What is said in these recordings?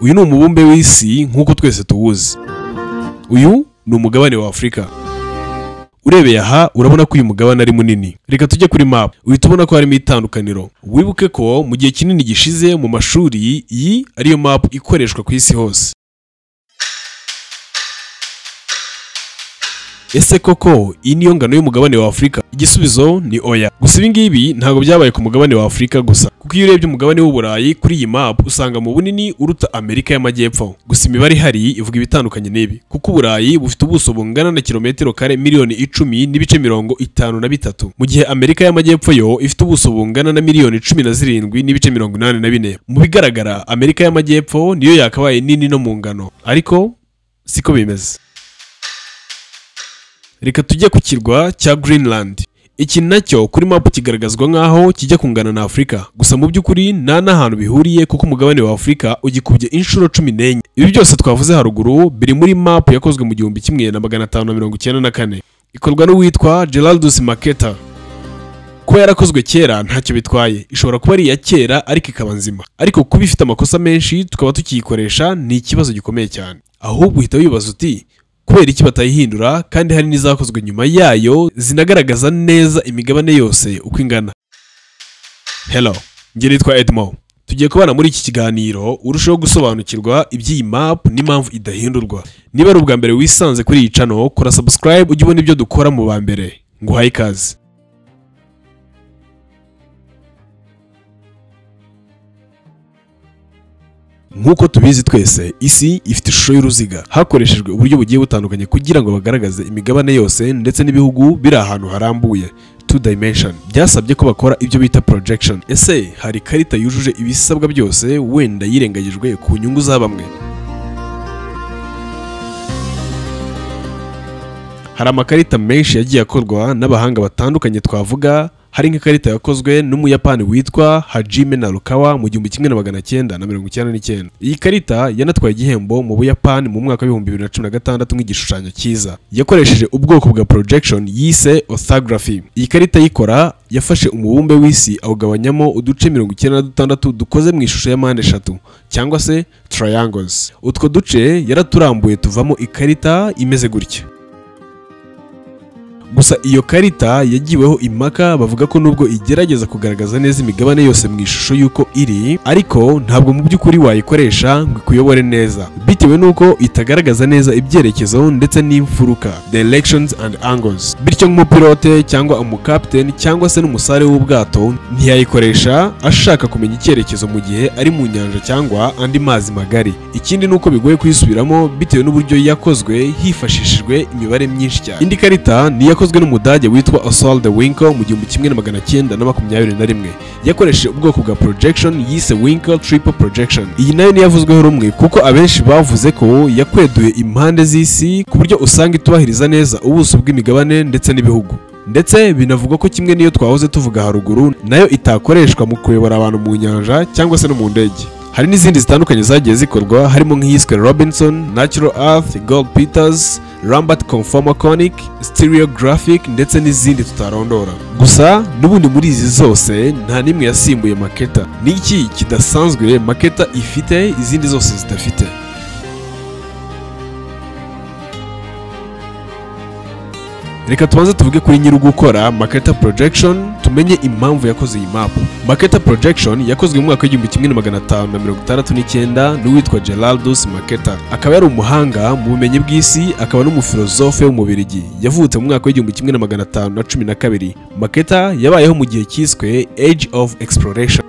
Uyu ni umubumbe w'isi nk'uko twese tuwuzi. Uyu ni umugabane wa Afurika. Urebeye aha urabona ko uyu mugabane ari munini. Reka tujye kuri map, uhita ubona ko harimo itandukaniro. Wibuke ko mu gihe kinini gishize mu mashuri iyi ariyo map ikoreshwa ku isi hose. Ese koko iyi niyo ngano y'umugabane wa Afurika? Igisubizo ni oya. Gusa ibi ngibi ntabwo byabaye ku mugabane wa Afurika gusa, kuko iyo urebye umugabane w'Uburayi kuri iyi map usanga mu bunini uruta Amerika y'Amajyepfo. Gusa imibare ihari ivuga ibitandukanye n'ibi, kuko Uburayi bufite ubuso bungana na kilometero kare 10,053,000,000, mu gihe Amerika y'Amajyepfo yo ifite ubuso bungana na 17,784,000. Mu bigaragara Amerika y'Amajyepfo niyo yakabaye nini no mu ngano, ariko siko bimeze. Reka tujye ku kirwa cya Greenland. Iki nacyo kuri map kigaragazwa nkaho kijya kungana na Afurika, gusa mu by'ukuri nta n'ahantu bihuriye kuko umugabane wa Afurika ugikubye inshuro 14. Ibi byose twavuze haruguru biri muri map yakozwe mu 1594, ikorwa n'uwitwa Geraldus Mercator. Kuba yarakozwe kera ntacyo bitwaye, ishobora kuba ari iya kera ariko ikaba nzima, ariko kuba ifite amakosa menshi tukaba tukiyikoresha ni ikibazo gikomeye cyane. Ahubwo uhita wibaza uti kubera iki batayihindura kandi hari n'izakozwe nyuma yayo zinagaragaza neza imigabane yose uko ingana. Hello, njye nitwa Edmo. Tugiye kubana muri iki kiganiro urushaho gusobanukirwa iby'iyi map n'impamvu idahindurwa. Niba ari ubwa mbere wisanze kuri iyi channel, kora subscribe ujye ubona ibyo dukora mu ba mbere. Nguhaye ikaze. Nk'uko tubizi twese, isi ifite ishusho y'uruziga. Hakoreshejwe uburyo bugiye butandukanye kugira ngo bagaragaze imigabane yose ndetse n'ibihugu biri ahantu harambuye, two dimension. Byasabye ko bakora ibyo bita projection. Ese hari ikarita yujuje ibisabwa byose wenda yirengagijwe ku nyungu za bamwe? Hari amakarita menshi yagiye akorwa n'abahanga batandukanye, twavuga hari nk'ikarita yakozwe n'umuyapani witwa Hajime Narukawa mu 1999. Iyi karita yanatwaye igihembo mu Buyapani mu mwaka wa 2016 nk'igishushanyo cyiza. Yakoresheje ubwoko bwa projection yise orthography. Iyi karita yikora yafashe umubumbe w'isi awugabanyamo uduce 96 dukoze mu ishusho ya mpande eshatu cyangwa se triangles. Utwo duce yaraturambuye tuvamo ikarita imeze gutya. Gusa iyo karita yagiweho impaka, bavuga ko nubwo igerageza kugaragaza neza imigabane yose mu ishusho y'uko iri, ariko ntabwo mu by'ukuri wayikoresha ngo ikuyobore neza, bitewe n'uko itagaragaza neza ibyerekezo ndetse n'imfuruka, directions and angles. Bityo nk'umupilote cyangwa umukapiteni cyangwa se n'umusare w'ubwato ntiyayikoresha ashaka kumenya icyerekezo mu gihe ari mu nyanja cyangwa andi mazi magari. Ikindi nuko bigoye kuyisubiramo bitewe n'uburyo yakozwe hifashishijwe imibare myinshi cyane. Indi karita ni yakozwe n'umudage witwa Oswald Winkel mu 1921. Yakoresheje ubwoko bwa projection yise Winkel triple projection. Iyi nayo ntiyavuzweho rumwe kuko abenshi bavuze ko yakweduye impande z'isi ku buryo usanga itubahiriza neza ubuso bw'imigabane ndetse n'ibihugu. Ndetse binavugwa ko kimwe niyo twahoze tuvuga haruguru nayo itakoreshwa mu kuyobora abantu mu nyanja cyangwa se no mu ndege. Hari n'izindi zitandukanye zagiye zikorwa, harimo nk'iyiswe Robinson, Natural Earth, Gold Peters, Lambert Conformal Conic, Stereographic ndetse n'izindi tutarondora. Gusa n'ubundi muri izi zose nta n'imwe yasimbuye Mercator. Ni iki kidasanzwe Mercator ifite izindi zose zidafite? Reka tubanze tuvuge kuri nyiri gukora Mercator projection, tumenye impamvu yakoze iyi map. Mercator projection yakozwe mu mwaka wa 1569 n'uwitwa Geraldus Mercator. Akaba yari umuhanga mu bumenyi bw'isi, akaba n'umufilozofe w'umubirigi. Yavutse mu mwaka wa 1512. Mercator yabayeho mu gihe cyiswe Age of Exploration,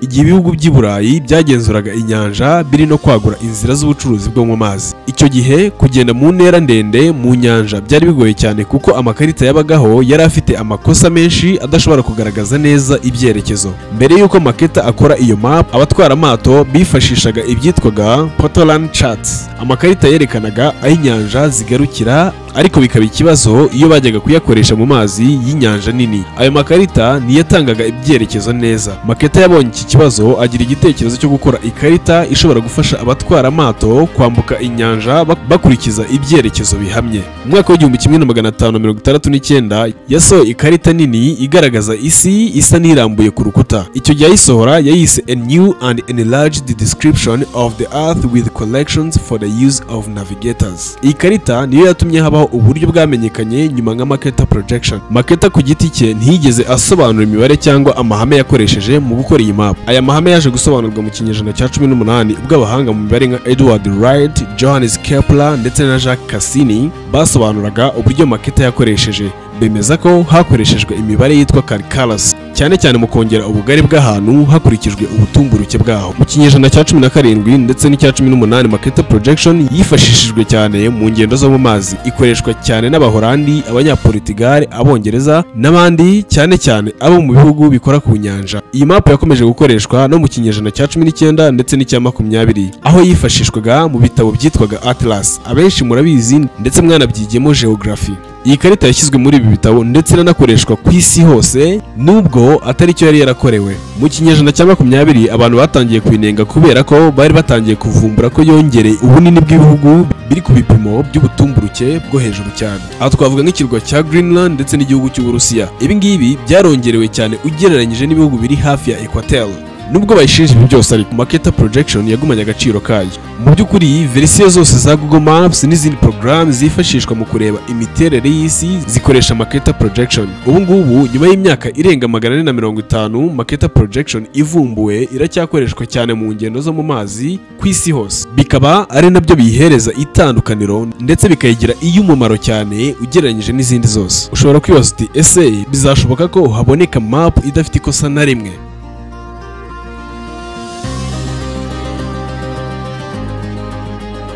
igihe ibihugu by'i Burayi byagenzuraga inyanja biri no kwagura inzira z'ubucuruzi bwo mu mazi. Icyo gihe kugenda mu ntera ndende mu nyanja byari bigoye cyane kuko amakarita yabagaho yari afite amakosa menshi adashobora kugaragaza neza ibyerekezo. Mbere y'uko Mercator akora iyo map, abatwara amato bifashishaga ibyitwaga Portolan charts, amakarita yerekanaga aho inyanja zigarukira, ariko bikaba ikibazo iyo bajyaga kuyakoresha mu mazi y'inyanja nini. Ayo makarita niyatangaga ibyerekezo neza. Mercator yabonye iki kibazo kibazo agira igitekerezo cyo gukora ikarita ishobora gufasha abatwara amato kwambuka inyanja bakurikiza ibyerekezo bihamye. Mu mwaka wa 1569 yasohoye ikarita nini igaragaza isi isa n'irambuye ku rukuta. Icyo gihe ayisohora yayise "A New and Enlarged Description of the Earth with Collections for the Use of Navigators". Iyi karita niyo yatumye habaho uburyo bwamenyekanye nyuma nka Mercator Projection. Mercator ku giti cye ntiyigeze asobanura imibare cyangwa amahame yakoresheje mu gukora iyi map. Aya mahame yaje gusobanurwa mu kinyejana cya 18, ubwo abahanga mu mibare nka Edward Wright, Johannes Kepler ndetse na Jacques Cassini basobanuraga uburyo Mercator yakoresheje, bemeza ko hakoreshejwe imibare yitwa calculus, cyane cyane mu kongera ubugari bw'ahantu hakurikijwe ubutumburuke bwaho. Mu kinyejana cya 17 ndetse n'icya 18, Mercator Projection yifashishijwe cyane mu ngendo zo mu mazi, ikoreshwa cyane n'Abahorandi, Abanyaportugal, Abongereza n'abandi, cyane cyane abo mu bihugu bikora ku nyanja. Iyi map yakomeje gukoreshwa no mu kinyejana cya 19 ndetse n'icya 20, aho yifashishwaga mu bitabo byitwaga Atlas. Abenshi murabizi ndetse mwanabyigiyemo geography. Iyi karita yashyizwe muri ibi bitabo ndetse inanakoreshwa ku isi hose, nubwo atari cyo yari yarakorewe. Mu kinyejana cya 20 abantu batangiye kuyinenga kubera ko bari batangiye kuvumbura ko yongereye ubunini bw'ibihugu biri ku bipimo by'ubutumburuke bwo hejuru cyane. Aha twavuga nk'ikirwa cya Greenland ndetse n'igihugu cy'Uburusiya. Ibi ngibi byarongerewe cyane ugereranyije n'ibihugu biri hafi ya Equateur. Nubwo bayishinja ibi byose ariko, Mercator Projection yagumanye agaciro kayo. Mu by'ukuri, verisiyo zose za Google Maps n'izindi porogaramu zifashishwa mu kureba imiterere y'isi zikoresha Mercator Projection. Ubu ngubu, nyuma y'imyaka irenga 450 Mercator Projection ivumbuwe, iracyakoreshwa cyane mu ngendo zo mu mazi ku isi hose, bikaba ari nabyo biyihereza itandukaniro ndetse bikayigira iy'umumaro cyane ugereranyije n'izindi zose. Ushobora kwibaza uti: "Ese bizashoboka ko haboneka map idafite ikosa na rimwe?"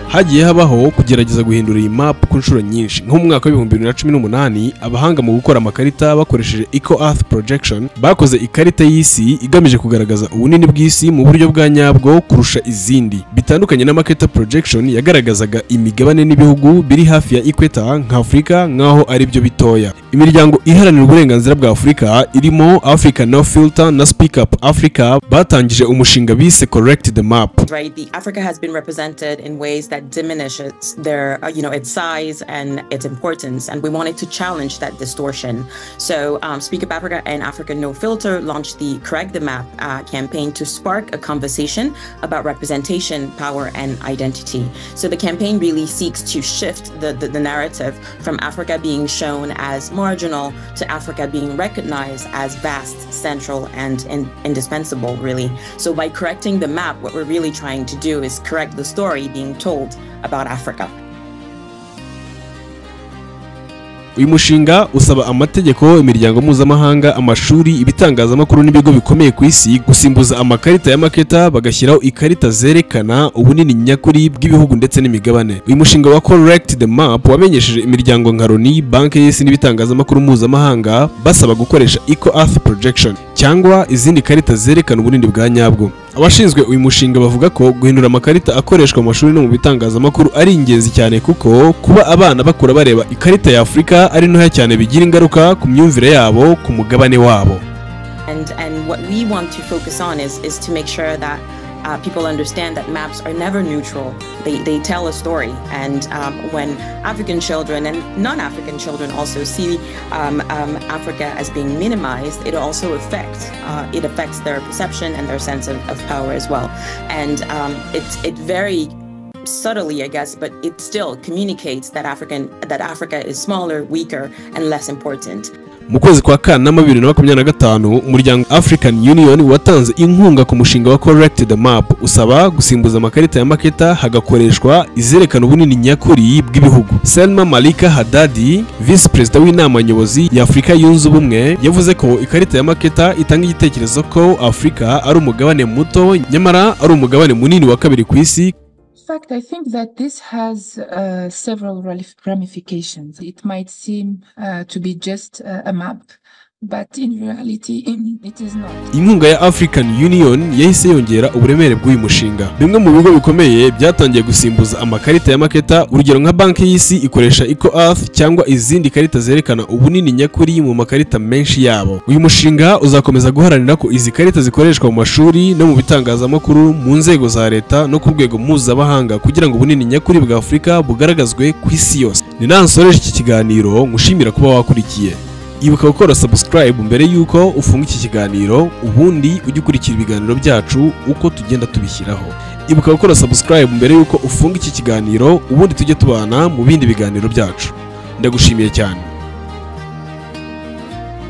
Hagiye habaho kugerageza guhindura iyi map ku nshuro nyinshi. Nko mu mwaka wa 2018, abahanga mu gukora amakarita bakoresheje Eco Earth Projection bakoze ikarita y'isi igamije kugaragaza ubunini bw'isi mu buryo bwa nyabwo kurusha izindi, bitandukanye na Mercator Projection yagaragazaga imigabane n'ibihugu biri hafi ya equator nka Afurika nk'aho ari byo bitoya. Imiryango iharanira uburenganzira bwa Afurika irimo Africa No Filter na Speak Up Africa batangije umushinga bise Correct the Map. Right, the Africa has been represented in ways that diminishes their its size and its importance, and we wanted to challenge that distortion. So Speak Up Africa and Africa No Filter launched the Correct the Map campaign to spark a conversation about representation, power and identity. So the campaign really seeks to shift the narrative from Africa being shown as marginal to Africa being recognized as vast, central and indispensable, really. So by correcting the map, what we're really trying to do is correct the story being told about Africa. Uyu mushinga usaba amategeko, imiryango mpuzamahanga, amashuri, ibitangazamakuru n'ibigo bikomeye ku isi gusimbuza amakarita ya Mercator bagashyiraho ikarita zerekana ubunini nyakuri bw'ibihugu ndetse n'imigabane. Uyu mushinga wa Correct the Map wamenyesheje imiryango nka Loni, Banki y'Isi n'ibitangazamakuru mpuzamahanga, basaba gukoresha Eco Earth Projection cyangwa izindi karita zerekana ubunini bwa nyabwo. Abashinzwe uyu mushinga bavuga ko guhindura amakarita akoreshwa mu mashuri no mu bitangazamakuru ari ingenzi cyane, kuko kuba abana bakura bareba ikarita ya Afurika ari ntoya cyane bigira ingaruka ku myumvire yabo ku mugabane wabo. And what we want to focus on is to make sure that people understand that maps are never neutral. They tell a story. And when African children and non-African children also see Africa as being minimized, it also affects their perception and their sense of power as well. And it very subtly, I guess, but it still communicates that Africa is smaller, weaker, and less important. Mu kwezi kwa Kanama 2025, umuryango African Union watanze inkunga ku mushinga wa Correct the Map, usaba gusimbuza amakarita ya Mercator hagakoreshwa izerekana ubunini nyakuri bw'ibihugu. Selma Malika Haddadi, visi perezida w'inama nyobozi ya Afurika Yunze Ubumwe, yavuze ko ikarita ya Mercator itanga igitekerezo ko Afurika ari umugabane muto, nyamara ari umugabane munini wa kabiri ku isi. In fact, I think that this has several ramifications. It might seem to be just a map, But in reality, it is not. Inkunga ya African Union yahise yongera uburemere bw'uyu mushinga. Bimwe mu bigo bikomeye byatangiye gusimbuza amakarita ya Mercator, urugero nka Banki y'Isi ikoresha EcoEarth cyangwa izindi karita zerekana ubunini nyakuri mu makarita menshi yabo. Uyu mushinga uzakomeza guharanira ko izi karita zikoreshwa mu mashuri no mu bitangazamakuru, mu nzego za leta no ku rwego mpuzamahanga, kugira ngo ubunini nyakuri bwa Afurika bugaragazwe ku isi yose. Ni naho nsoreje iki kiganiro, ngushimira kuba wakurikiye. Ibuka gukora subscribe mbere y'uko ufunga iki kiganiro, ubundi ujye ukurikira ibiganiro byacu uko tugenda tubishyiraho. Ibuka gukora subscribe mbere y'uko ufunga iki kiganiro, ubundi tujye tubana mu bindi biganiro byacu. Ndagushimiye cyane.